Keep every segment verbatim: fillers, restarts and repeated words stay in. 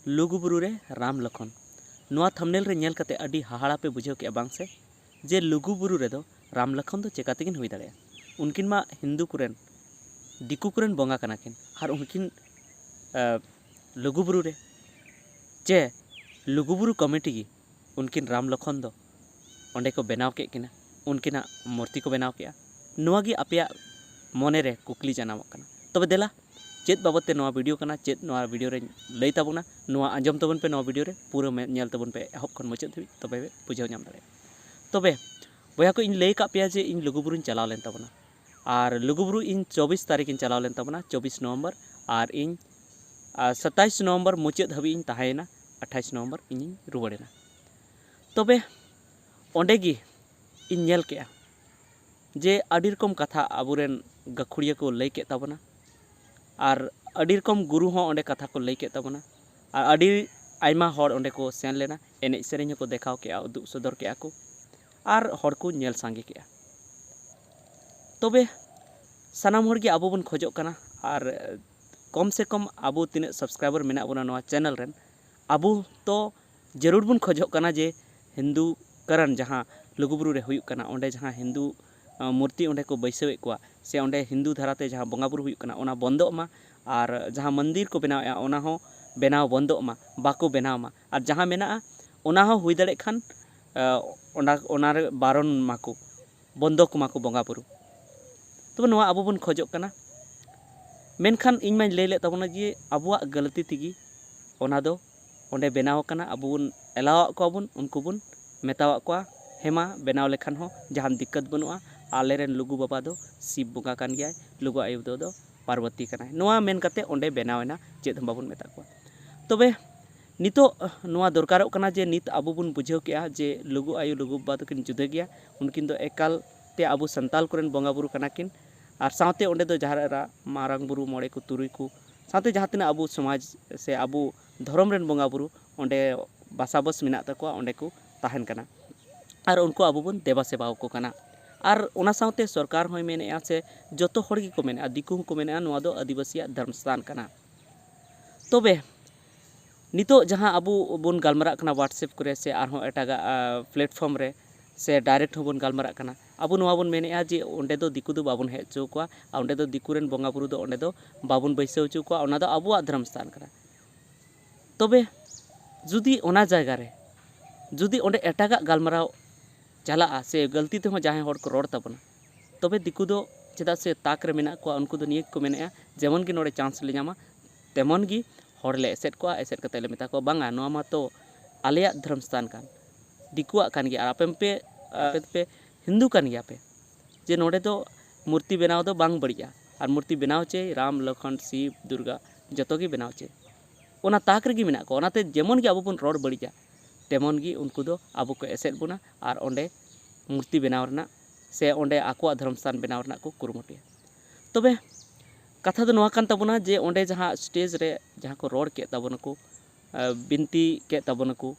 ᱞᱩᱜᱩᱵᱩᱨᱩ ᱨᱮ ᱨᱟᱢ ᱞᱚᱠᱷᱚᱱ᱾ ᱱᱚᱣᱟ ᱛᱷᱟᱢᱱᱮᱞ ᱨᱮ ᱧᱮᱞ ᱠᱟᱛᱮ ᱟᱹᱰᱤ ᱦᱟᱦᱟᱲᱟ ᱯᱮ ᱵᱩᱡᱷᱟᱹᱣ ᱠᱮᱜᱼᱟ, ᱵᱟᱝ ᱥᱮ? ᱡᱮ ᱞᱩᱜᱩᱵᱩᱨᱩ ᱨᱮᱫᱚ ᱨᱟᱢ ᱞᱚᱠᱷᱚᱱ ᱫᱚ ᱪᱮᱠᱟ ᱛᱮᱠᱤᱱ ᱦᱩᱭ ᱫᱟᱲᱮᱭᱟᱜᱼᱟ? ᱩᱱᱠᱤᱱ ᱢᱟ ᱦᱤᱱᱫᱩ ᱠᱚᱨᱮᱱ, ᱫᱤᱠᱩ ᱠᱚᱨᱮᱱ ᱵᱚᱸᱜᱟ ᱠᱟᱱᱟ ᱠᱤᱱ, ᱟᱨ ᱩᱱᱠᱤᱱ, ᱮ, ᱞᱩᱜᱩᱵᱩᱨᱩ ᱨᱮ, ᱪᱮ ᱞᱩᱜᱩᱵᱩᱨᱩ ᱠᱚᱢᱤᱴᱤ ᱜᱮ ᱩᱱᱠᱤᱱ ᱨᱟᱢ ᱞᱚᱠᱷᱚᱱ ᱫᱚ ᱚᱸᱰᱮ ᱠᱚ ᱵᱮᱱᱟᱣ ᱠᱮᱫ ᱠᱤᱱᱟ, ᱩᱱᱠᱤᱱᱟᱜ ᱢᱩᱨᱛᱤ ᱠᱚ ᱵᱮᱱᱟᱣ ᱠᱮᱜᱼᱟ? ᱱᱚᱣᱟ ᱜᱮ ᱟᱯᱮᱭᱟᱜ ᱢᱚᱱᱮ ᱨᱮ ᱠᱩᱠᱞᱤ ᱡᱟᱱᱟᱢᱚᱜ ᱠᱟᱱᱟ᱾ ᱛᱚᱵᱮ ᱫᱮᱞᱟ, ᱪᱮᱫ ᱵᱟᱵᱚᱫ ᱛᱮ ᱱᱚᱣᱟ ᱵᱷᱤᱰᱤᱭᱳ ᱠᱟᱱᱟ, ᱪᱮᱫ ᱱᱚᱣᱟ ᱵᱷᱤᱰᱤᱭᱳ ᱨᱮᱧ ᱞᱟᱹᱭ ᱛᱟᱵᱚᱱᱟ, ᱱᱚᱣᱟ ᱟᱸᱡᱚᱢ ᱛᱟᱵᱚᱱ ᱯᱮ, ᱱᱚᱣᱟ ᱵᱷᱤᱰᱤᱭᱳ ᱨᱮ ᱯᱩᱨᱟᱹ ᱢᱮ-, ᱧᱮᱞ ᱛᱟᱵᱚᱱ ᱯᱮ ᱮᱦᱚᱵ ᱠᱷᱚᱱ ᱢᱩᱪᱟᱹᱫ ᱫᱷᱟᱹᱵᱤᱡ, ᱛᱚᱵᱮ ᱯᱮ ᱵᱩᱡᱷᱟᱹᱣ ᱧᱟᱢ ᱫᱟᱲᱮᱭᱟᱜᱼᱟ᱾ ᱛᱚᱵᱮ ᱵᱚᱭᱦᱟ ᱠᱚ, ᱤᱧ ᱞᱟᱹᱭ ᱠᱟᱜ ᱯᱮᱭᱟ ᱡᱮ ᱤᱧ ᱞᱩᱜᱩᱵᱩᱨᱩᱧ ᱪᱟᱞᱟᱣ ᱞᱮᱱ ᱛᱟᱵᱚᱱᱟ, ᱟᱨ ᱞᱩᱜᱩᱵᱩᱨᱩ ᱤᱧ ᱪᱚᱵᱵᱤᱥ ᱛᱟᱹᱨᱤᱠᱷ ᱤᱧ ᱪᱟᱞᱟᱣ ᱞᱮᱱ ᱛᱟᱵᱚᱱᱟ, ᱪᱚᱵᱵᱤᱥ ᱱᱚᱵᱷᱮᱢᱵᱚᱨ, ᱟᱨ ᱤᱧ, ᱟᱨ ᱥᱟᱛᱟᱭᱤᱥ ᱱᱚᱵᱷᱮᱢᱵᱚᱨ ᱢᱩᱪᱟᱹᱫ ᱦᱟᱹᱵᱤᱡ ᱤᱧ ᱛᱟᱦᱮᱸᱭᱮᱱᱟ, ᱟᱴᱷᱟᱭᱤᱥ ᱱᱚᱵᱷᱮᱢᱵᱚᱨ ᱤᱧᱤᱧ ᱨᱩᱣᱟᱹᱲᱮᱱᱟ᱾ ᱛᱚᱵᱮ ᱚᱸᱰᱮ ᱜᱮ ᱤᱧ ᱧᱮᱞ ᱠᱮᱜᱼᱟ ᱡᱮ ᱟᱹᱰᱤ ᱨᱚᱠᱚᱢ ᱠᱟᱛᱷᱟ ᱟᱵᱚᱨᱮᱱ ᱜᱟᱹᱠᱷᱩᱲᱤᱭᱟᱹ ᱠᱚ ᱞᱟᱹᱭ ᱠᱮᱫ ᱛᱟᱵᱚᱱᱟ, ᱟᱨ ᱟᱹᱰᱤ ᱨᱚᱠᱚᱢ ᱜᱩᱨᱩ ᱦᱚᱸ ᱚᱸᱰᱮ ᱠᱟᱛᱷᱟ ᱠᱚ ᱞᱟᱹᱭ ᱠᱮᱫ ᱛᱟᱵᱚᱱᱟ, ᱟᱨ ᱟᱹᱰᱤ ᱟᱭᱢᱟ ᱦᱚᱲ ᱚᱸᱰᱮ ᱠᱚ ᱥᱮᱱ ᱞᱮᱱᱟ, ᱮᱱᱮᱡ ᱥᱮᱨᱮᱧ ᱦᱚᱸᱠᱚ ᱫᱮᱠᱷᱟᱣ ᱠᱮᱜᱼᱟ, ᱩᱫᱩᱜ ᱥᱚᱫᱚᱨ ᱠᱮᱜᱼᱟ ᱠᱚ, ᱟᱨ ᱦᱚᱲ ᱠᱚ ᱧᱮᱞ ᱥᱟᱸᱜᱮ ᱠᱮᱜᱼᱟ᱾ ᱛᱚᱵᱮ ᱥᱟᱱᱟᱢ ᱦᱚᱲ ᱜᱮ ᱟᱵᱚ ᱵᱚᱱ ᱠᱷᱚᱡᱚᱜ ᱠᱟᱱᱟ, ᱟᱨ ᱠᱚᱢ ᱥᱮ ᱠᱚᱢ ᱟᱵᱚ ᱛᱤᱱᱟᱹᱜ subscriber ᱢᱮᱱᱟᱜ ᱵᱚᱱᱟ ᱱᱚᱣᱟ channel ᱨᱮᱱ, ᱟᱵᱚ ᱛᱚ ᱡᱟᱹᱨᱩᱲ ᱵᱚᱱ ᱠᱷᱚᱡᱚᱜ ᱠᱟᱱᱟ ᱡᱮ ᱦᱤᱱᱫᱩ ᱠᱟᱨᱟᱱ ᱡᱟᱦᱟᱸ ᱞᱩᱜᱩᱵᱩᱨᱩ ᱨᱮ ᱦᱩᱭᱩᱜ ᱠᱟᱱᱟ, ᱚᱸᱰᱮ ᱡᱟᱦᱟᱸ ᱦᱤᱱᱫᱩ, ᱟᱸ, ᱢᱩᱨᱛᱤ ᱚᱸᱰᱮ ᱠᱚ ᱵᱟᱹᱭᱥᱟᱹᱣᱮᱫ ᱠᱚᱣᱟ, ᱥᱮ ᱚᱸᱰᱮ ᱦᱤᱱᱫᱩ ᱫᱷᱟᱨᱟᱛᱮ ᱡᱟᱦᱟᱸ ᱵᱚᱸᱜᱟᱼᱵᱩᱨᱩ ᱦᱩᱭᱩᱜ ᱠᱟᱱᱟ, ᱚᱱᱟ ᱵᱚᱱᱫᱚᱜ ᱢᱟ, ᱟᱨ ᱡᱟᱦᱟᱸ ᱢᱚᱱᱫᱤᱨ ᱠᱚ ᱵᱮᱱᱟᱣᱮᱫᱼᱟ, ᱚᱱᱟ ᱦᱚᱸ ᱵᱮᱱᱟᱣ ᱵᱚᱱᱫᱚᱜ ᱢᱟ, ᱵᱟᱠᱚ ᱵᱮᱱᱟᱣ ᱢᱟ, ᱟᱨ ᱡᱟᱦᱟᱸ ᱢᱮᱱᱟᱜᱼᱟ, ᱚᱱᱟ ᱦᱚᱸ ᱦᱩᱭ ᱫᱟᱲᱮᱭᱟᱜ ᱠᱷᱟᱱ, ᱟᱸ, ᱚᱱᱟ, ᱚᱱᱟᱨᱮ ᱵᱟᱨᱚᱱ ᱢᱟᱠᱚ, ᱵᱚᱱᱫᱚ ᱠᱚᱢᱟ ᱠᱚ ᱵᱚᱸᱜᱟᱼᱵᱩᱨᱩ᱾ ᱛᱚᱵᱮ ᱱᱚᱣᱟ ᱟᱵᱚ ᱵᱚᱱ ᱠᱷᱚᱡᱚᱜ ᱠᱟᱱᱟ᱾ ᱢᱮᱱᱠᱷᱟᱱ ᱤᱧ ᱢᱟᱧ ᱞᱟᱹᱭ ᱞᱮᱫ ᱛᱟᱵᱚᱱᱟ ᱡᱮ ᱟᱵᱚᱣᱟᱜ ᱜᱟᱹᱞᱛᱤ ᱛᱮᱜᱮ ᱚᱱᱟ ᱫᱚ ᱚᱸᱰᱮ ᱵᱮᱱᱟᱣ ᱟᱠᱟᱱᱟ, ᱟᱵᱚ ᱵᱚᱱ ᱮᱞᱟᱣᱟᱜ ᱠᱚᱣᱟ ᱵᱚᱱ, ᱩᱱᱠᱩ ᱵᱚᱱ ᱢᱮᱛᱟᱣᱟᱜ ᱠᱚᱣᱟ, "ᱦᱮᱸ ᱢᱟ, ᱵᱮᱱᱟᱣ ᱞᱮᱠᱷᱟᱱ ᱦᱚᱸ ᱡᱟᱦᱟᱱ ᱫᱤᱠᱠᱟᱹᱛ ᱵᱟᱹᱱᱩᱜᱼᱟ, ᱟᱞᱮᱨᱮᱱ ᱞᱩᱜᱩ ᱵᱟᱵᱟ ᱫᱚ ᱥᱤᱵ ᱵᱚᱸᱜᱟ ᱠᱟᱱ ᱜᱮᱭᱟᱭ, ᱞᱩᱜᱩ ᱟᱭᱳ ᱫᱚ, ᱫᱚ ᱯᱟᱨᱵᱚᱛᱤ ᱠᱟᱱᱟᱭ", ᱱᱚᱣᱟ ᱢᱮᱱ ᱠᱟᱛᱮ ᱚᱸᱰᱮ ᱵᱮᱱᱟᱣ ᱮᱱᱟ, ᱪᱮᱫ ᱦᱚᱸ ᱵᱟᱵᱚᱱ ᱢᱮᱛᱟᱜ ᱠᱚᱣᱟ᱾ ᱛᱚᱵᱮ ᱱᱤᱛᱚᱜ ᱱᱚᱣᱟ ᱫᱚᱨᱠᱟᱨᱚᱜ ᱠᱟᱱᱟ ᱡᱮ ᱱᱤᱛ ᱟᱵᱚ ᱵᱚᱱ ᱵᱩᱡᱷᱟᱹᱣ ᱠᱮᱜᱼᱟ ᱡᱮ ᱞᱩᱜᱩ ᱟᱭᱳ, ᱞᱩᱜᱩ ᱵᱟᱵᱟ ᱫᱚᱠᱤᱱ ᱡᱩᱫᱟᱹ ᱜᱮᱭᱟ, ᱩᱱᱠᱤᱱ ᱫᱚ ᱮᱠᱟᱞ ᱛᱮ ᱟᱵᱚ ᱥᱟᱱᱛᱟᱞ ᱠᱚᱨᱮᱱ ᱵᱚᱸᱜᱟ ᱵᱩᱨᱩ ᱠᱟᱱᱟ ᱠᱤᱱ, ᱟᱨ ᱥᱟᱶᱛᱮ ᱚᱸᱰᱮ ᱫᱚ ᱡᱟᱦᱟᱸ ᱨᱮ ᱢᱟᱨᱟᱝ ᱵᱩᱨᱩ, ᱢᱚᱬᱮ ᱠᱚ, ᱛᱩᱨᱩᱭ ᱠᱚ, ᱥᱟᱶᱛᱮ ᱡᱟᱦᱟᱸ ᱛᱤᱱᱟᱹᱜ ᱟᱵᱚ ᱥᱚᱢᱟᱡᱽ ᱥᱮ ᱟᱵᱚ ᱫᱷᱚᱨᱚᱢ ᱨᱮᱱ ᱵᱚᱸᱜᱟ ᱵᱩᱨᱩ ᱚᱸᱰᱮ ᱵᱟᱥᱟᱵᱟᱥ ᱢᱮᱱᱟᱜ ᱛᱟᱠᱚᱣᱟ, ᱚᱸᱰᱮ ᱠᱚ ᱛᱟᱦᱮᱱ ᱠᱟᱱᱟ, ᱟᱨ ᱩᱱᱠᱩ ᱟᱵᱚ ᱵᱚᱱ ᱫᱮᱵᱟ ᱥᱮᱵᱟ ᱟᱠᱚ ᱠᱟᱱᱟ᱾ ᱟᱨ ᱚᱱᱟ ᱥᱟᱶᱛᱮ ᱥᱚᱨᱠᱟᱨ ᱦᱚᱸᱭ ᱢᱮᱱᱮᱫᱼᱟ, ᱥᱮ ᱡᱚᱛᱚ ᱦᱚᱲ ᱜᱮᱠᱚ ᱢᱮᱱᱮᱫᱼᱟ, ᱫᱤᱠᱩ ᱦᱚᱸᱠᱚ ᱢᱮᱱᱮᱫᱼᱟ, ᱱᱚᱣᱟ ᱫᱚ ᱟᱹᱫᱤᱵᱟᱹᱥᱤᱭᱟᱜ ᱫᱷᱚᱨᱢ ᱥᱛᱷᱟᱱ ᱠᱟᱱᱟ᱾ ᱛᱚᱵᱮ ᱱᱤᱛᱚᱜ ᱡᱟᱦᱟᱸ ᱟᱵᱚ ᱵᱚᱱ ᱜᱟᱞᱢᱟᱨᱟᱜ ᱠᱟᱱᱟ WhatsApp ᱠᱚᱨᱮ ᱥᱮ ᱟᱨᱦᱚᱸ ᱮᱴᱟᱜᱟᱜ platform ᱨᱮ ᱥᱮ direct ᱦᱚᱸᱵᱚᱱ ᱜᱟᱞᱢᱟᱨᱟᱜ ᱠᱟᱱᱟ, ᱟᱵᱚ ᱱᱚᱣᱟ ᱵᱚᱱ ᱢᱮᱱᱮᱫᱼᱟ ᱡᱮ ᱚᱸᱰᱮ ᱫᱚ ᱫᱤᱠᱩ ᱫᱚ ᱵᱟᱵᱚᱱ ᱦᱮᱡ ᱦᱚᱪᱚ ᱟᱠᱚᱣᱟ ᱟᱨ ᱚᱸᱰᱮ ᱫᱚ ᱫᱤᱠᱩ ᱨᱮᱱ ᱵᱚᱸᱜᱟ ᱵᱩᱨᱩ ᱫᱚ ᱚᱸᱰᱮ ᱫᱚ ᱵᱟᱵᱚᱱ ᱵᱟᱹᱭᱥᱟᱹᱣ ᱦᱚᱪᱚ ᱟᱠᱚᱣᱟ, ᱚᱱᱟ ᱫᱚ ᱟᱵᱚᱣᱟᱜ ᱫᱷᱚᱨᱚᱢ ᱥᱛᱷᱟᱱ ᱠᱟᱱᱟ᱾ ᱛᱚᱵᱮ ᱡᱩᱫᱤ ᱚᱱᱟ ᱡᱟᱭᱜᱟ ᱨᱮ ᱡᱩᱫᱤ ᱚᱸᱰᱮ ᱮᱴᱟᱜᱟᱜ ᱜᱟᱞᱢᱟᱨᱟᱣ ᱪᱟᱞᱟᱜᱼᱟ ᱥᱮ ᱜᱟᱹᱞᱛᱤ ᱛᱮᱦᱚᱸ ᱡᱟᱦᱟᱸᱭ ᱦᱚᱲ ᱠᱚ ᱨᱚᱲ ᱛᱟᱵᱚᱱᱟ, ᱛᱚᱵᱮ ᱫᱤᱠᱩ ᱫᱚ ᱪᱮᱫᱟᱜ ᱥᱮ ᱛᱟᱠ ᱨᱮ ᱢᱮᱱᱟᱜ ᱠᱚᱣᱟ, ᱩᱱᱠᱩ ᱫᱚ ᱱᱤᱭᱟᱹ ᱜᱮᱠᱚ ᱢᱮᱱᱮᱫᱼᱟ, ᱡᱮᱢᱚᱱ ᱜᱮ ᱱᱚᱰᱮ chance ᱞᱮ ᱧᱟᱢᱟ, ᱛᱮᱢᱚᱱ ᱜᱮ ᱦᱚᱲ ᱞᱮ ᱮᱥᱮᱫ ᱠᱚᱣᱟ, ᱮᱥᱮᱫ ᱠᱟᱛᱮ ᱞᱮ ᱢᱮᱛᱟ ᱠᱚᱣᱟ, "ᱵᱟᱝᱟ, ᱱᱚᱣᱟ ᱢᱟᱛᱚ ᱟᱞᱮᱭᱟᱜ ᱫᱷᱚᱨᱚᱢ ᱥᱛᱷᱟᱱ ᱠᱟᱱ, ᱫᱤᱠᱩᱣᱟᱜ ᱠᱟᱱ ᱜᱮᱭᱟ, ᱟᱨ ᱟᱯᱮ ᱯᱮ, ᱟᱯᱮ ᱯᱮ ᱦᱤᱱᱫᱩ ᱠᱟᱱ ᱜᱮᱭᱟ ᱯᱮ, ᱡᱮ ᱱᱚᱰᱮ ᱫᱚ ᱢᱩᱨᱛᱤ ᱵᱮᱱᱟᱣ ᱫᱚ ᱵᱟᱝ ᱵᱟᱹᱲᱤᱡᱼᱟ, ᱟᱨ ᱢᱩᱨᱛᱤ ᱵᱮᱱᱟᱣ ᱪᱟᱹᱭ, ᱨᱟᱢ, ᱞᱚᱠᱷᱚᱱ, ᱥᱤᱵ, ᱫᱩᱨᱜᱟ, ᱡᱚᱛᱚ ᱜᱮ ᱵᱮᱱᱟᱣ ᱪᱟᱹᱭ, ᱚᱱᱟ ᱛᱟᱠ ᱨᱮᱜᱮ ᱢᱮᱱᱟᱜ ᱠᱚᱣᱟ, ᱚᱱᱟᱛᱮ ᱡᱮᱢᱚᱱ ᱜᱮ ᱟᱵᱚ ᱵᱚᱱ ᱨᱚᱲ ᱵᱟᱹᱲᱤᱡᱟ, ᱛᱮᱢᱚᱱ ᱜᱮ ᱩᱱᱠᱩ ᱫᱚ ᱟᱵᱚ ᱠᱚ ᱮᱥᱮᱫ ᱵᱚᱱᱟ ᱟᱨ ᱚᱸᱰᱮ ᱢᱩᱨᱛᱤ ᱵᱮᱱᱟᱣ ᱨᱮᱱᱟᱜ ᱥᱮ ᱚᱸᱰᱮ ᱟᱠᱚᱣᱟᱜ ᱫᱷᱚᱨᱚᱢ ᱥᱛᱷᱟᱱ ᱵᱮᱱᱟᱣ ᱨᱮᱱᱟᱜ ᱠᱚ ᱠᱩᱨᱩᱢᱩᱴᱩᱭᱟ᱾" ᱛᱚᱵᱮ ᱠᱟᱛᱷᱟ ᱫᱚ ᱱᱚᱣᱟ ᱠᱟᱱ ᱛᱟᱵᱚᱱᱟ ᱡᱮ ᱚᱸᱰᱮ ᱡᱟᱦᱟᱸ stage ᱨᱮ ᱡᱟᱦᱟᱸ ᱠᱚ ᱨᱚᱲ ᱠᱮᱫ ᱛᱟᱵᱚᱱᱟᱠᱚ, ᱟᱸ, ᱵᱤᱱᱛᱤ ᱠᱮᱫ ᱛᱟᱵᱚᱱᱟᱠᱚ,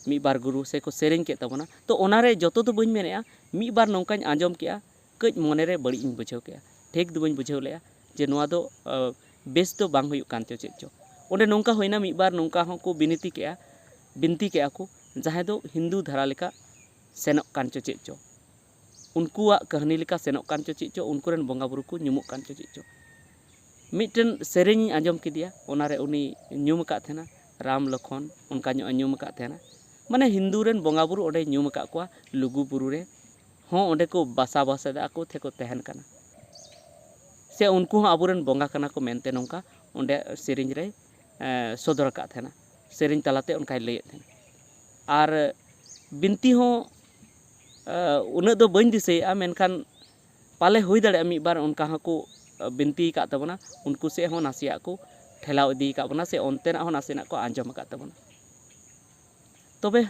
ᱢᱤᱫ ᱵᱟᱨ ᱜᱩᱨᱩ ᱥᱮ ᱠᱚ ᱥᱮᱨᱮᱧ ᱠᱮᱫ ᱛᱟᱵᱚᱱᱟ, ᱛᱚ ᱚᱱᱟᱨᱮ ᱡᱚᱛᱚ ᱫᱚ ᱵᱟᱹᱧ ᱢᱮᱱᱮᱫᱼᱟ, ᱢᱤᱫ ᱵᱟᱨ ᱱᱚᱝᱠᱟᱧ ᱟᱸᱡᱚᱢ ᱠᱮᱫᱼᱟ, ᱠᱟᱹᱡ ᱢᱚᱱᱮᱨᱮ ᱵᱟᱹᱲᱤᱡ ᱤᱧ ᱵᱩᱡᱷᱟᱹᱣ ᱠᱮᱫᱼᱟ, ᱴᱷᱤᱠ ᱫᱚ ᱵᱟᱹᱧ ᱵᱩᱡᱷᱟᱹᱣ ᱞᱮᱫᱼᱟ ᱡᱮ ᱱᱚᱣᱟ ᱫᱚ, ᱟᱸ, ᱵᱮᱥ ᱫᱚ ᱵᱟᱝ ᱦᱩᱭᱩᱜ ᱠᱟᱱ ᱪᱚ ᱪᱮᱫ ᱪᱚ᱾ ᱚᱸᱰᱮ ᱱᱚᱝᱠᱟ ᱦᱩᱭᱱᱟ, ᱢᱤᱫ ᱵᱟᱨ ᱱᱚᱝᱠᱟ ᱦᱚᱸᱠᱚ ᱵᱤᱱᱛᱤ ᱠᱮᱫᱼᱟ, ᱵᱤᱱᱛᱤ ᱠᱮᱫᱼᱟ ᱠᱚ, ᱡᱟᱦᱟᱸᱭ ᱫᱚ ᱦᱤᱱᱫᱩ ᱫᱷᱟᱨᱟ ᱞᱮᱠᱟ ᱥᱮᱱᱚᱜ ᱠᱟᱱ ᱪᱚ ᱪᱮᱫ ᱪᱚ, ᱩᱱᱠᱩᱣᱟᱜ ᱠᱟᱹᱦᱱᱤ ᱞᱮᱠᱟ ᱥᱮᱱᱚᱜ ᱠᱟᱱ ᱪᱚ ᱪᱮᱫ ᱪᱚ, ᱩᱱᱠᱩ ᱨᱮᱱ ᱵᱚᱸᱜᱟ ᱵᱩᱨᱩ ᱠᱚ ᱧᱩᱢᱩᱜ ᱠᱟᱱ ᱪᱚ ᱪᱮᱫ ᱪᱚ᱾ ᱢᱤᱫᱴᱮᱱ ᱥᱮᱨᱮᱧ ᱤᱧ ᱟᱸᱡᱚᱢ ᱠᱮᱫᱮᱭᱟ, ᱚᱱᱟᱨᱮ ᱩᱱᱤ ᱧᱩᱢ ᱟᱠᱟᱫ ᱛᱟᱦᱮᱱᱟ, ᱨᱟᱢ ᱞᱚᱠᱷᱚᱱ ᱚᱱᱠᱟ ᱧᱚᱜ ᱮ ᱧᱩᱢ ᱟᱠᱟᱫ ᱛᱟᱦᱮᱱᱟ, ᱢᱟᱱᱮ ᱦᱤᱱᱫᱩ ᱨᱮᱱ ᱵᱚᱸᱜᱟ ᱵᱩᱨᱩ ᱚᱸᱰᱮ ᱧᱩᱢ ᱟᱠᱟᱫ ᱠᱚᱣᱟ, ᱞᱩᱜᱩ ᱵᱩᱨᱩ ᱨᱮ ᱦᱚᱸ ᱚᱸᱰᱮ ᱠᱚ ᱵᱟᱥᱟ ᱵᱟᱥᱮᱫᱟ ᱠᱚ ᱛᱮᱠᱚ ᱛᱟᱦᱮᱱ ᱠᱟᱱᱟ, ᱥᱮ ᱩᱱᱠᱩ ᱦᱚᱸ ᱟᱵᱚᱨᱮᱱ ᱵᱚᱸᱜᱟ ᱠᱟᱱᱟ ᱠᱚ ᱢᱮᱱᱛᱮ ᱱᱚᱝᱠᱟ ᱚᱸᱰᱮ ᱥᱮᱨᱮᱧ ᱨᱮᱭ, ᱮᱸ, ᱥᱚᱫᱚᱨ ᱟᱠᱟᱫ ᱛᱟᱦᱮᱱᱟ, ᱥᱮᱨᱮᱧ ᱛᱟᱞᱟᱛᱮ ᱚᱱᱠᱟᱭ ᱞᱟᱹᱭᱮᱫ ᱛᱟᱦᱮᱱᱟ᱾ ᱟᱨ ᱵᱤᱱᱛᱤ ᱦᱚᱸ, ᱮᱸ, ᱩᱱᱟᱹᱜ ᱫᱚ ᱵᱟᱹᱧ ᱫᱤᱥᱟᱹᱭᱮᱫᱼᱟ, ᱢᱮᱱᱠᱷᱟᱱ ᱯᱟᱞᱮ ᱦᱩᱭ ᱫᱟᱲᱮᱭᱟᱜᱼᱟ ᱢᱤᱫ ᱵᱟᱨ ᱚᱱᱠᱟ ᱦᱚᱸᱠᱚ, ᱮᱸ, ᱵᱤᱱᱛᱤ ᱟᱠᱟᱫ ᱛᱟᱵᱚᱱᱟ, ᱩᱱᱠᱩ ᱥᱮᱫ ᱦᱚᱸ ᱱᱟᱥᱮᱭᱟᱜ ᱠᱚ ᱴᱷᱮᱞᱟᱣ ᱤᱫᱤ ᱟᱠᱟᱫ ᱵᱚᱱᱟ ᱥᱮ ᱚᱱᱛᱮᱱᱟᱜ ᱦᱚᱸ ᱱᱟᱥᱮᱱᱟᱜ ᱠᱚ ᱟᱸᱡᱚᱢ ᱟᱠᱟᱫ ᱛᱟᱵᱚᱱᱟ᱾ ᱛᱚᱵᱮ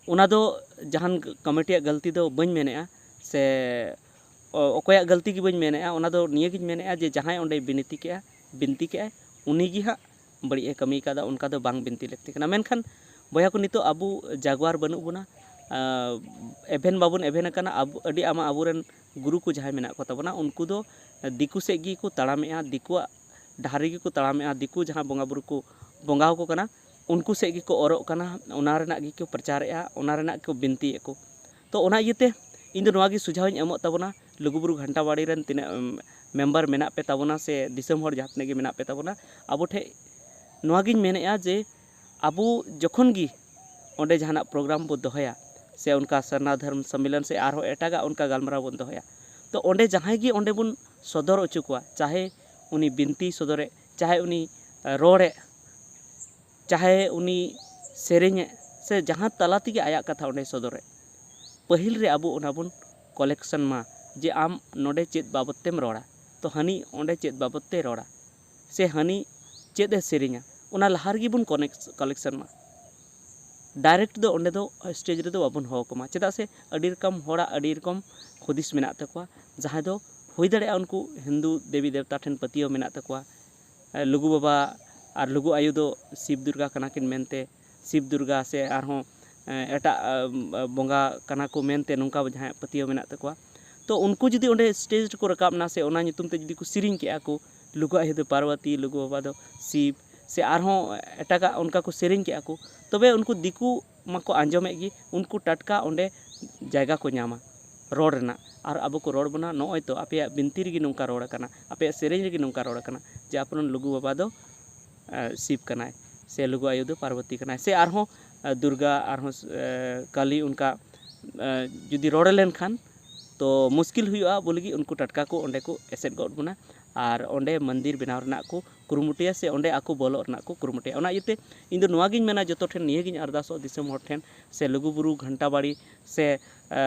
ᱚᱱᱟ ᱫᱚ ᱡᱟᱦᱟᱱ ᱠᱚᱢᱤᱴᱤᱭᱟᱜ ᱜᱟᱹᱞᱛᱤ ᱫᱚ ᱵᱟᱹᱧ ᱢᱮᱱᱮᱫᱼᱟ, ᱥᱮ ᱚ-, ᱚᱠᱚᱭᱟᱜ ᱜᱟᱹᱞᱛᱤ ᱜᱮ ᱵᱟᱹᱧ ᱢᱮᱱᱮᱫᱼᱟ, ᱚᱱᱟ ᱫᱚ ᱱᱤᱭᱟᱹᱜᱤᱧ ᱢᱮᱱᱮᱫᱼᱟ ᱡᱮ ᱡᱟᱦᱟᱸᱭ ᱚᱸᱰᱮ ᱵᱤᱱᱛᱤ ᱠᱮᱜᱼᱟ, ᱵᱤᱱᱛᱤ ᱠᱮᱜᱼᱟᱭ, ᱩᱱᱤ ᱜᱮ ᱦᱟᱸᱜ ᱵᱟᱹᱲᱤᱡ ᱮ ᱠᱟᱹᱢᱤ ᱠᱟᱫᱟ, ᱚᱱᱠᱟ ᱫᱚ ᱵᱟᱝ ᱵᱤᱱᱛᱤ ᱞᱟᱹᱠᱛᱤ ᱠᱟᱱᱟ᱾ ᱢᱮᱱᱠᱷᱟᱱ ᱵᱚᱭᱦᱟ ᱠᱚ, ᱱᱤᱛᱚᱜ ᱟᱵᱚ ᱡᱟᱜᱣᱟᱨ ᱵᱟᱹᱱᱩᱜ ᱵᱚᱱᱟ, ᱟᱸ, ᱮᱵᱷᱮᱱ ᱵᱟᱵᱚᱱ ᱮᱵᱷᱮᱱ ᱟᱠᱟᱱᱟ᱾ ᱟᱵᱚ, ᱟᱹᱰᱤ ᱟᱢᱟ ᱟᱵᱚᱨᱮᱱ ᱜᱩᱨᱩ ᱠᱚ ᱡᱟᱦᱟᱸᱭ ᱢᱮᱱᱟᱜ ᱠᱚ ᱛᱟᱵᱚᱱᱟ, ᱩᱱᱠᱩ ᱫᱚ ᱫᱤᱠᱩ ᱥᱮᱫ ᱜᱮᱠᱚ ᱛᱟᱲᱟᱢᱮᱜᱼᱟ, ᱫᱤᱠᱩᱣᱟᱜ ᱰᱟᱦᱟᱨ ᱨᱮᱜᱮ ᱠᱚ ᱛᱟᱲᱟᱢᱮᱜᱼᱟ, ᱫᱤᱠᱩ ᱡᱟᱦᱟᱸ ᱵᱚᱸᱜᱟ ᱵᱩᱨᱩ ᱠᱚ ᱵᱚᱸᱜᱟ ᱟᱠᱚ ᱠᱟᱱᱟ, ᱩᱱᱠᱩ ᱥᱮᱫ ᱜᱮᱠᱚ ᱚᱨᱚᱜ ᱠᱟᱱᱟ, ᱚᱱᱟ ᱨᱮᱱᱟᱜ ᱜᱮᱠᱚ ᱯᱨᱚᱪᱟᱨᱮᱫᱼᱟ, ᱚᱱᱟ ᱨᱮᱱᱟᱜ ᱠᱚ ᱵᱤᱱᱛᱤᱭᱮᱫ ᱠᱚ᱾ ᱛᱚ ᱚᱱᱟ ᱤᱭᱟᱹᱛᱮ ᱤᱧ ᱫᱚ ᱱᱚᱣᱟ ᱜᱮ ᱥᱩᱡᱷᱟᱣ ᱤᱧ ᱮᱢᱚᱜ ᱛᱟᱵᱚᱱᱟ ᱞᱩᱜᱩᱵᱩᱨᱩ ᱜᱷᱟᱱᱴᱟᱵᱟᱲᱤ ᱨᱮᱱ ᱛᱤᱱᱟᱹᱜ ᱢᱮᱢᱵᱟᱨ ᱢᱮᱱᱟᱜ ᱯᱮ ᱛᱟᱵᱚᱱᱟ ᱥᱮ ᱫᱤᱥᱚᱢ ᱦᱚᱲ ᱡᱟᱦᱟᱸ ᱛᱤᱱᱟᱹᱜ ᱜᱮ ᱢᱮᱱᱟᱜ ᱯᱮ ᱛᱟᱵᱚᱱᱟ, ᱟᱵᱚ ᱴᱷᱮᱱ ᱱᱚᱣᱟ ᱜᱤᱧ ᱢᱮᱱᱮᱫᱼᱟ ᱡᱮ ᱟᱵᱚ ᱡᱚᱠᱷᱚᱱ ᱜᱮ ᱚᱸᱰᱮ ᱡᱟᱦᱟᱱᱟᱜ ᱯᱨᱳᱜᱨᱟᱢ ᱵᱚ ᱫᱚᱦᱚᱭᱟ ᱥᱮ ᱚᱱᱠᱟ ᱥᱟᱨᱱᱟ ᱫᱷᱚᱨᱢ ᱥᱚᱢᱢᱮᱞᱚᱱ ᱥᱮ ᱟᱨᱦᱚᱸ ᱮᱴᱟᱜᱟᱜ ᱚᱱᱠᱟ ᱜᱟᱞᱢᱟᱨᱟᱣ ᱵᱚᱱ ᱫᱚᱦᱚᱭᱟ, ᱛᱚ ᱚᱸᱰᱮ ᱡᱟᱦᱟᱸᱭ ᱜᱮ ᱚᱸᱰᱮ ᱵᱚᱱ ᱥᱚᱫᱚᱨ ᱦᱚᱪᱚ ᱠᱚᱣᱟ, ᱪᱟᱦᱮ ᱩᱱᱤ ᱵᱤᱱᱛᱤ ᱥᱚᱫᱚᱨᱮᱫ, ᱪᱟᱦᱮ ᱩᱱᱤ ᱨᱚᱲᱮᱫ, ᱪᱟᱦᱮ ᱩᱱᱤ ᱥᱮᱨᱮᱧᱮᱫ ᱥᱮ ᱡᱟᱦᱟᱸ ᱛᱟᱞᱟ ᱛᱮᱜᱮ ᱟᱭᱟᱜ ᱠᱟᱛᱷᱟ ᱚᱸᱰᱮ ᱥᱚᱫᱚᱨᱮᱫ, ᱯᱟᱹᱦᱤᱞ ᱨᱮ ᱟᱵᱚ ᱚᱱᱟ ᱵᱚᱱ ᱠᱟᱞᱮᱠᱥᱚᱱ ᱢᱟ ᱡᱮ ᱟᱢ ᱱᱚᱰᱮ ᱪᱮᱫ ᱵᱟᱵᱚᱫ ᱛᱮᱢ ᱨᱚᱲᱟ, ᱛᱚ ᱦᱟᱹᱱᱤ ᱚᱸᱰᱮ ᱪᱮᱫ ᱵᱟᱵᱚᱫ ᱛᱮᱭ ᱨᱚᱲᱟ ᱥᱮ ᱦᱟᱹᱱᱤ ᱪᱮᱫ ᱮ ᱥᱮᱨᱮᱧᱟ, ᱚᱱᱟ ᱞᱟᱦᱟ ᱨᱮᱜᱮ ᱵᱚᱱ ᱠᱟᱞᱮᱠᱥᱚᱱ ᱢᱟ᱾ ᱰᱟᱭᱨᱮᱠᱴ ᱫᱚ ᱚᱸᱰᱮ ᱫᱚ ᱥᱴᱮᱡᱽ ᱨᱮᱫᱚ ᱵᱟᱵᱚᱱ ᱦᱚᱦᱚ ᱠᱚᱢᱟ, ᱪᱮᱫᱟᱜ ᱥᱮ ᱟᱹᱰᱤ ᱨᱚᱠᱚᱢ ᱦᱚᱲᱟᱜ ᱟᱹᱰᱤ ᱨᱚᱠᱚᱢ ᱦᱩᱫᱤᱥ ᱢᱮᱱᱟᱜ ᱛᱟᱠᱚᱣᱟ, ᱡᱟᱦᱟᱸᱭ ᱫᱚ ᱦᱩᱭ ᱫᱟᱲᱮᱭᱟᱜᱼᱟ ᱩᱱᱠᱩ ᱦᱤᱱᱫᱩ ᱫᱮᱵᱤ ᱫᱮᱵᱛᱟ ᱴᱷᱮᱱ ᱯᱟᱹᱛᱭᱟᱹᱣ ᱢᱮᱱᱟᱜ ᱛᱟᱠᱚᱣᱟ, ᱞᱩᱜᱩ ᱵᱟᱵᱟ ᱟᱨ ᱞᱩᱜᱩ ᱟᱭᱳ ᱫᱚ ᱥᱤᱵ ᱫᱩᱨᱜᱟ ᱠᱟᱱᱟ ᱠᱤᱱ ᱢᱮᱱᱛᱮ, ᱥᱤᱵ ᱫᱩᱨᱜᱟ ᱥᱮ ᱟᱨᱦᱚᱸ ᱮᱴᱟᱜ ᱵᱚᱸᱜᱟ ᱠᱟᱱᱟ ᱠᱚ ᱢᱮᱱᱛᱮ ᱱᱚᱝᱠᱟ ᱡᱟᱦᱟᱸᱭᱟᱜ ᱯᱟᱹᱛᱭᱟᱹᱣ ᱢᱮᱱᱟᱜ ᱛᱟᱠᱚᱣᱟ, ᱛᱚ ᱩᱱᱠᱩ ᱡᱩᱫᱤ ᱚᱸᱰᱮ ᱥᱴᱮᱡᱽ ᱨᱮᱠᱚ ᱨᱟᱠᱟᱵ ᱮᱱᱟ ᱥᱮ ᱚᱱᱟ ᱧᱩᱛᱩᱢ ᱛᱮ ᱡᱩᱫᱤ ᱠᱚ ᱥᱮᱨᱮᱧ ᱠᱮᱜᱼᱟ ᱠᱚ, ᱞᱩᱜᱩ ᱟᱭᱳ ᱫᱚ ᱯᱟᱨᱵᱚᱛᱤ, ᱞᱩᱜᱩ ᱵᱟᱵᱟ ᱫᱚ ᱥᱤᱵ, ᱥᱮ ᱟᱨᱦᱚᱸ ᱮᱴᱟᱜᱟᱜ ᱚᱱᱠᱟ ᱠᱚ ᱥᱮᱨᱮᱧ ᱠᱮᱜᱼᱟ ᱠᱚ, ᱛᱚᱵᱮ ᱩᱱᱠᱩ ᱫᱤᱠᱩ ᱢᱟᱠᱚ ᱟᱸᱡᱚᱢᱮᱫ ᱜᱮ, ᱩᱱᱠᱩ ᱴᱟᱴᱠᱟ ᱚᱸᱰᱮ ᱡᱟᱭᱜᱟ ᱠᱚ ᱧᱟᱢᱟ ᱨᱚᱲ ᱨᱮᱱᱟᱜ᱾ ᱟᱨ ᱟᱵᱚ ᱠᱚ ᱨᱚᱲ ᱵᱚᱱᱟ, ᱱᱚᱜᱼᱚᱭ ᱛᱚ ᱟᱯᱮᱭᱟᱜ ᱵᱤᱱᱛᱤ ᱨᱮᱜᱮ ᱱᱚᱝᱠᱟ ᱨᱚᱲ ᱟᱠᱟᱱᱟ, ᱟᱯᱮᱭᱟᱜ ᱥᱮᱨᱮᱧ ᱨᱮᱜᱮ ᱱᱚᱝᱠᱟ ᱨᱚᱲ ᱟᱠᱟᱱᱟ ᱡᱮ ᱟᱯᱮ ᱨᱮᱱ ᱞᱩᱜᱩ ᱵᱟᱵᱟ ᱫᱚ ᱥᱤᱵ ᱠᱟᱱᱟᱭ ᱥᱮ ᱞᱩᱜᱩ ᱟᱭᱳ ᱫᱚ ᱯᱟᱨᱵᱚᱛᱤ ᱠᱟᱱᱟᱭ ᱥᱮ ᱟᱨᱦᱚᱸ ᱫᱩᱨᱜᱟ, ᱟᱨᱦᱚᱸ ᱠᱟᱞᱤ, ᱚᱱᱠᱟ ᱡᱩᱫᱤ ᱨᱚᱲ ᱞᱮᱱᱠᱷᱟᱱ ᱛᱚ ᱢᱩᱥᱠᱤᱞ ᱦᱩᱭᱩᱜᱼᱟ ᱟᱵᱚ ᱞᱟᱹᱜᱤᱫ᱾ ᱩᱱᱠᱩ ᱴᱟᱴᱠᱟ ᱠᱚ ᱚᱸᱰᱮ ᱠᱚ ᱮᱥᱮᱫ ᱜᱚᱫ ᱵᱚᱱᱟ ᱟᱨ ᱚᱸᱰᱮ ᱢᱚᱱᱫᱤᱨ ᱵᱮᱱᱟᱣ ᱨᱮᱱᱟᱜ ᱠᱚ ᱠᱩᱨᱩᱢᱩᱴᱩᱭᱟ ᱥᱮ ᱚᱸᱰᱮ ᱟᱠᱚ ᱵᱚᱞᱚᱜ ᱨᱮᱱᱟᱜ ᱠᱚ ᱠᱩᱨᱩᱢᱩᱴᱩᱭᱟ᱾ ᱚᱱᱟ ᱤᱭᱟᱹᱛᱮ ᱤᱧ ᱫᱚ ᱱᱚᱣᱟ ᱜᱤᱧ ᱢᱮᱱᱟ, ᱡᱚᱛᱚ ᱴᱷᱮᱱ ᱱᱤᱭᱟᱹ ᱜᱤᱧ ᱟᱨᱫᱟᱥᱚᱜᱼᱟ ᱫᱤᱥᱚᱢ ᱦᱚᱲ ᱴᱷᱮᱱ ᱥᱮ ᱞᱩᱜᱩᱵᱩᱨᱩ ᱜᱷᱟᱱᱴᱟᱵᱟᱲᱤ ᱥᱮ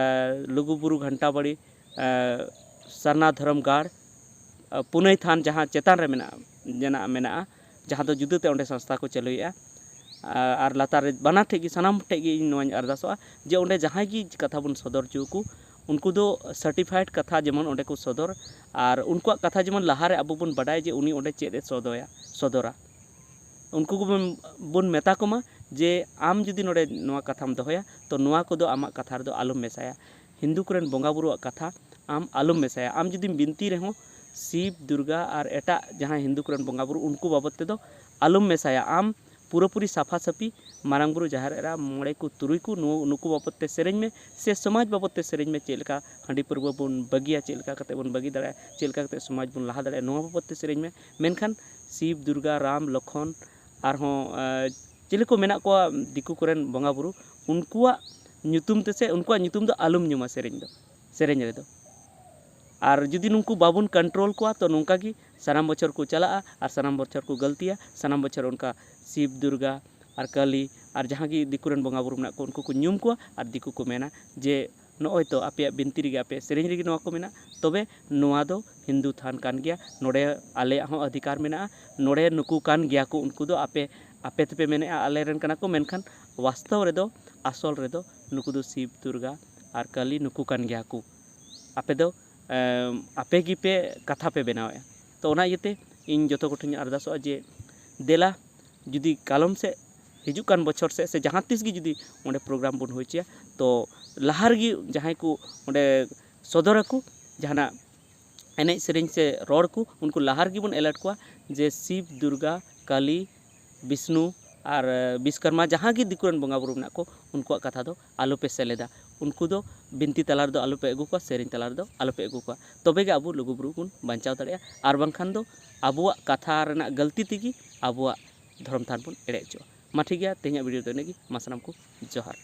ᱞᱩᱜᱩᱵᱩᱨᱩ ᱜᱷᱟᱱᱴᱟᱵᱟᱲᱤ ᱥᱟᱨᱱᱟ ᱫᱷᱚᱨᱚᱢ ᱜᱟᱲ ᱯᱩᱱᱟᱹᱭ ᱛᱷᱟᱱ ᱡᱟᱦᱟᱸ ᱪᱮᱛᱟᱱ ᱨᱮ ᱢᱮᱱᱟᱜᱼᱟ, ᱢᱮᱱᱟᱜᱼᱟ, ᱢᱮᱱᱟᱜᱼᱟ, ᱡᱟᱦᱟᱸ ᱫᱚ ᱡᱩᱫᱟᱹᱛᱮ ᱚᱸᱰᱮ ᱥᱚᱝᱥᱛᱷᱟ ᱠᱚ ᱪᱟᱹᱞᱩᱭᱮᱫᱼᱟ᱾ ᱟᱨ ᱞᱟᱛᱟᱨ ᱨᱮ ᱵᱟᱱᱟᱨ ᱴᱷᱮᱡ ᱜᱮ, ᱥᱟᱱᱟᱢ ᱴᱷᱮᱡ ᱜᱮ ᱤᱧ ᱱᱚᱣᱟᱧ ᱟᱨᱫᱟᱥᱚᱜᱼᱟ ᱡᱮ ᱚᱸᱰᱮ ᱡᱟᱦᱟᱸᱭ ᱜᱮ ᱠᱟᱛᱷᱟ ᱵᱚᱱ ᱥᱚᱫᱚᱨ ᱦᱚᱪᱚ ᱟᱠᱚ, ᱩᱱᱠᱩ ᱫᱚ ᱥᱟᱨᱴᱤᱯᱷᱟᱭᱤᱰ ᱠᱟᱛᱷᱟ ᱡᱮᱢᱚᱱ ᱚᱸᱰᱮ ᱠᱚ ᱥᱚᱫᱚᱨ, ᱟᱨ ᱩᱱᱠᱩᱣᱟᱜ ᱠᱟᱛᱷᱟ ᱡᱮᱢᱚᱱ ᱞᱟᱦᱟᱨᱮ ᱟᱵᱚ ᱵᱚᱱ ᱵᱟᱰᱟᱭ ᱡᱮ ᱩᱱᱤ ᱚᱸᱰᱮ ᱪᱮᱫ ᱮ ᱥᱚᱫᱚᱭᱟ, ᱥᱚᱫᱚᱨᱟ᱾ ᱩᱱᱠᱩ ᱠᱚᱵᱚᱱ, ᱵᱚᱱ ᱢᱮᱛᱟ ᱠᱚᱢᱟ ᱡᱮ ᱟᱢ ᱡᱩᱫᱤ ᱱᱚᱰᱮ ᱱᱚᱣᱟ ᱠᱟᱛᱷᱟᱢ ᱫᱚᱦᱚᱭᱟ, ᱛᱚ ᱱᱚᱣᱟ ᱠᱚᱫᱚ ᱟᱢᱟᱜ ᱠᱟᱛᱷᱟ ᱨᱮᱫᱚ ᱟᱞᱚᱢ ᱢᱮᱥᱟᱭᱟ᱾ ᱦᱤᱱᱫᱩ ᱠᱚᱨᱮᱱ ᱵᱚᱸᱜᱟ ᱵᱩᱨᱩᱣᱟᱜ ᱠᱟᱛᱷᱟ ᱟᱢ ᱟᱞᱚᱢ ᱢᱮᱥᱟᱭᱟ᱾ ᱟᱢ ᱡᱩᱫᱤᱢ ᱵᱤᱱᱛᱤ ᱨᱮᱦᱚᱸ ᱥᱤᱵ, ᱫᱩᱨᱜᱟ ᱟᱨ ᱮᱴᱟᱜ ᱡᱟᱦᱟᱸᱭ ᱦᱤᱱᱫᱩ ᱠᱚᱨᱮᱱ ᱵᱚᱸᱜᱟ ᱵᱩᱨᱩ, ᱩᱱᱠᱩ ᱵᱟᱵᱚᱫ ᱛᱮᱫᱚ ᱟᱞᱚᱢ ᱢᱮᱥᱟᱭᱟ᱾ ᱟᱢ ᱯᱩᱨᱟᱹᱯᱩᱨᱤ ᱥᱟᱯᱷᱟ ᱥᱟᱹᱯᱷᱤ ᱢᱟᱨᱟᱝ ᱵᱩᱨᱩ, ᱡᱟᱦᱮᱨ ᱮᱨᱟ, ᱢᱚᱬᱮ ᱠᱚ, ᱛᱩᱨᱩᱭ ᱠᱚ, ᱱᱩ-, ᱱᱩᱠᱩ ᱵᱟᱵᱚᱫ ᱛᱮ ᱥᱮᱨᱮᱧ ᱢᱮ, ᱥᱮ ᱥᱚᱢᱟᱡᱽ ᱵᱟᱵᱚᱫ ᱛᱮ ᱥᱮᱨᱮᱧ ᱢᱮ, ᱪᱮᱫ ᱞᱮᱠᱟ ᱦᱟᱺᱰᱤ ᱯᱟᱹᱨᱣᱟᱹ ᱵᱚᱱ ᱵᱟᱹᱜᱤᱭᱟ, ᱪᱮᱫ ᱞᱮᱠᱟ ᱠᱟᱛᱮ ᱵᱚᱱ ᱵᱟᱹᱜᱤ ᱫᱟᱲᱮᱭᱟᱜᱼᱟ, ᱪᱮᱫ ᱞᱮᱠᱟ ᱠᱟᱛᱮ ᱥᱚᱢᱟᱡᱽ ᱵᱚᱱ ᱞᱟᱦᱟ ᱫᱟᱲᱮᱭᱟᱜᱼᱟ, ᱱᱚᱣᱟ ᱵᱟᱵᱚᱫ ᱛᱮ ᱥᱮᱨᱮᱧ ᱢᱮ᱾ ᱢᱮᱱᱠᱷᱟᱱ ᱥᱤᱵ, ᱫᱩᱨᱜᱟ, ᱨᱟᱢ, ᱞᱚᱠᱷᱚᱱ, ᱟᱨᱦᱚᱸ, ᱮ, ᱪᱤᱞᱤ ᱠᱚ ᱢᱮᱱᱟᱜ ᱠᱚᱣᱟ ᱫᱤᱠᱩ ᱠᱚᱨᱮᱱ ᱵᱚᱸᱜᱟ ᱵᱩᱨᱩ, ᱩᱱᱠᱩᱣᱟᱜ ᱧᱩᱛᱩᱢ ᱛᱮᱥᱮ ᱩᱱᱠᱩᱣᱟᱜ ᱧᱩᱛᱩᱢ ᱫᱚ ᱟᱞᱚᱢ ᱧᱩᱢᱟ ᱥᱮᱨᱮᱧ ᱫᱚ, ᱥᱮᱨᱮᱧ ᱨᱮᱫᱚ᱾ ᱟᱨ ᱡᱩᱫᱤ ᱱᱩᱠᱩ ᱵᱟᱵᱚᱱ control ᱠᱚᱣᱟ, ᱛᱚ ᱱᱚᱝᱠᱟ ᱜᱮ ᱥᱟᱱᱟᱢ ᱵᱚᱪᱷᱚᱨ ᱠᱚ ᱪᱟᱞᱟᱜᱼᱟ ᱟᱨ ᱥᱟᱱᱟᱢ ᱵᱚᱪᱷᱚᱨ ᱠᱚ ᱜᱟᱹᱞᱛᱤᱭᱟ, ᱥᱟᱱᱟᱢ ᱵᱚᱪᱷᱚᱨ ᱚᱱᱠᱟ ᱥᱤᱵ, ᱫᱩᱨᱜᱟ ᱟᱨ ᱠᱟᱹᱞᱤ ᱟᱨ ᱡᱟᱦᱟᱸ ᱜᱮ ᱫᱤᱠᱩ ᱨᱮᱱ ᱵᱚᱸᱜᱟ ᱵᱩᱨᱩ ᱢᱮᱱᱟᱜ ᱠᱚ, ᱩᱱᱠᱩ ᱠᱚ ᱧᱩᱢ ᱠᱚᱣᱟ ᱟᱨ ᱫᱤᱠᱩ ᱠᱚ ᱢᱮᱱᱟ ᱡᱮ, "ᱱᱚᱜᱼᱚᱭ ᱛᱚ ᱟᱯᱮᱭᱟᱜ ᱵᱤᱱᱛᱤ ᱨᱮᱜᱮ, ᱟᱯᱮᱭᱟᱜ ᱥᱮᱨᱮᱧ ᱨᱮᱜᱮ ᱱᱚᱣᱟ ᱠᱚ ᱢᱮᱱᱟᱜ, ᱛᱚᱵᱮ ᱱᱚᱣᱟ ᱫᱚ ᱦᱤᱱᱫᱩ ᱛᱷᱟᱱ ᱠᱟᱱ ᱜᱮᱭᱟ, ᱱᱚᱰᱮ ᱟᱞᱮᱭᱟᱜ ᱦᱚᱸ ᱚᱫᱷᱤᱠᱟᱨ ᱢᱮᱱᱟᱜᱼᱟ, ᱱᱚᱰᱮ ᱱᱩᱠᱩ ᱠᱟᱱ ᱜᱮᱭᱟ ᱠᱚ, ᱩᱱᱠᱩ ᱫᱚ ᱟᱯᱮ, ᱟᱯᱮ ᱛᱮᱯᱮ ᱢᱮᱱᱮᱫᱼᱟ ᱟᱞᱮ ᱨᱮᱱ ᱠᱟᱱᱟ ᱠᱚ, ᱢᱮᱱᱠᱷᱟᱱ ᱵᱟᱥᱛᱚᱵ ᱨᱮᱫᱚ, ᱟᱥᱚᱞ ᱨᱮᱫᱚ ᱱᱩᱠᱩ ᱫᱚ ᱥᱤᱵ, ᱫᱩᱨᱜᱟ ᱟᱨ ᱠᱟᱹᱞᱤ ᱱᱩᱠᱩ ᱠᱟᱱ ᱜᱮᱭᱟ ᱠᱚ, ᱟᱯᱮ ᱫᱚ, ᱮᱢ, ᱟᱯᱮ ᱜᱮᱯᱮ ᱠᱟᱛᱷᱟ ᱯᱮ ᱵᱮᱱᱟᱣᱮᱫᱼᱟ᱾" ᱛᱚ ᱚᱱᱟ ᱤᱭᱟᱹᱛᱮ ᱤᱧ ᱡᱚᱛᱚ ᱠᱚᱴᱷᱮᱱ ᱤᱧ ᱟᱨᱫᱟᱥᱚᱜᱼᱟ ᱡᱮ ᱫᱮᱞᱟ ᱡᱩᱫᱤ ᱠᱟᱞᱚᱢ ᱥᱮᱫ, ᱦᱤᱡᱩᱜ ᱠᱟᱱ ᱵᱚᱪᱷᱚᱨ ᱥᱮᱫ ᱥᱮ ᱡᱟᱦᱟᱸ ᱛᱤᱥ ᱜᱮ ᱡᱩᱫᱤ ᱚᱸᱰᱮ program ᱵᱚᱱ ᱦᱩᱭ ᱦᱚᱪᱚᱭᱟ, ᱛᱚ ᱞᱟᱦᱟ ᱨᱮᱜᱮ ᱡᱟᱦᱟᱸᱭ ᱠᱚ ᱚᱸᱰᱮ ᱥᱚᱫᱚᱨᱟᱠᱚ, ᱡᱟᱦᱟᱱᱟᱜ ᱮᱱᱮᱡ ᱥᱮᱨᱮᱧ ᱥᱮ ᱨᱚᱲ ᱠᱚ, ᱩᱱᱠᱩ ᱞᱟᱦᱟ ᱨᱮᱜᱮ ᱵᱚᱱ alert ᱠᱚᱣᱟ ᱡᱮ ᱥᱤᱵ, ᱫᱩᱨᱜᱟ, ᱠᱟᱞᱤ, ᱵᱤᱥᱱᱩ ᱟᱨ, ᱮ, ᱵᱤᱥᱠᱚᱨᱢᱟ, ᱡᱟᱦᱟᱸ ᱜᱮ ᱫᱤᱠᱩ ᱨᱮᱱ ᱵᱚᱸᱜᱟ ᱵᱩᱨᱩ ᱢᱮᱱᱟᱜ ᱠᱚ, ᱩᱱᱠᱩᱣᱟᱜ ᱠᱟᱛᱷᱟ ᱫᱚ ᱟᱞᱚᱯᱮ ᱥᱮᱞᱮᱫᱟ᱾ ᱩᱱᱠᱩ ᱫᱚ ᱵᱤᱱᱛᱤ ᱛᱟᱞᱟ ᱨᱮᱫᱚ ᱟᱞᱚᱯᱮ ᱟᱹᱜᱩ ᱠᱚᱣᱟ, ᱥᱮᱨᱮᱧ ᱛᱟᱞᱟ ᱨᱮᱫᱚ ᱟᱞᱚᱯᱮ ᱟᱹᱜᱩ ᱠᱚᱣᱟ᱾ ᱛᱚᱵᱮ ᱜᱮ ᱟᱵᱚ ᱞᱩᱜᱩ ᱵᱩᱨᱩ ᱵᱚᱱ ᱵᱟᱧᱪᱟᱣ ᱫᱟᱲᱮᱭᱟᱜᱼᱟ᱾ ᱟᱨ ᱵᱟᱝᱠᱷᱟᱱ ᱫᱚ ᱟᱵᱚᱣᱟᱜ ᱠᱟᱛᱷᱟ ᱨᱮᱱᱟᱜ ᱜᱟᱹᱞᱛᱤ ᱛᱮᱜᱮ ᱟᱵᱚᱣᱟᱜ ᱫᱷᱚᱨᱚᱢ ᱛᱷᱟᱱ ᱵᱚᱱ ᱮᱲᱮ ᱦᱚᱪᱚᱜᱼᱟ᱾ ᱢᱟ ᱴᱷᱤᱠ ᱜᱮᱭᱟ, ᱛᱮᱦᱮᱧᱟᱜ video ᱫᱚ ᱤᱱᱟᱹᱜ ᱜᱮ᱾ ᱢᱟ ᱥᱟᱱᱟᱢ ᱠᱚ ᱡᱚᱦᱟᱨ᱾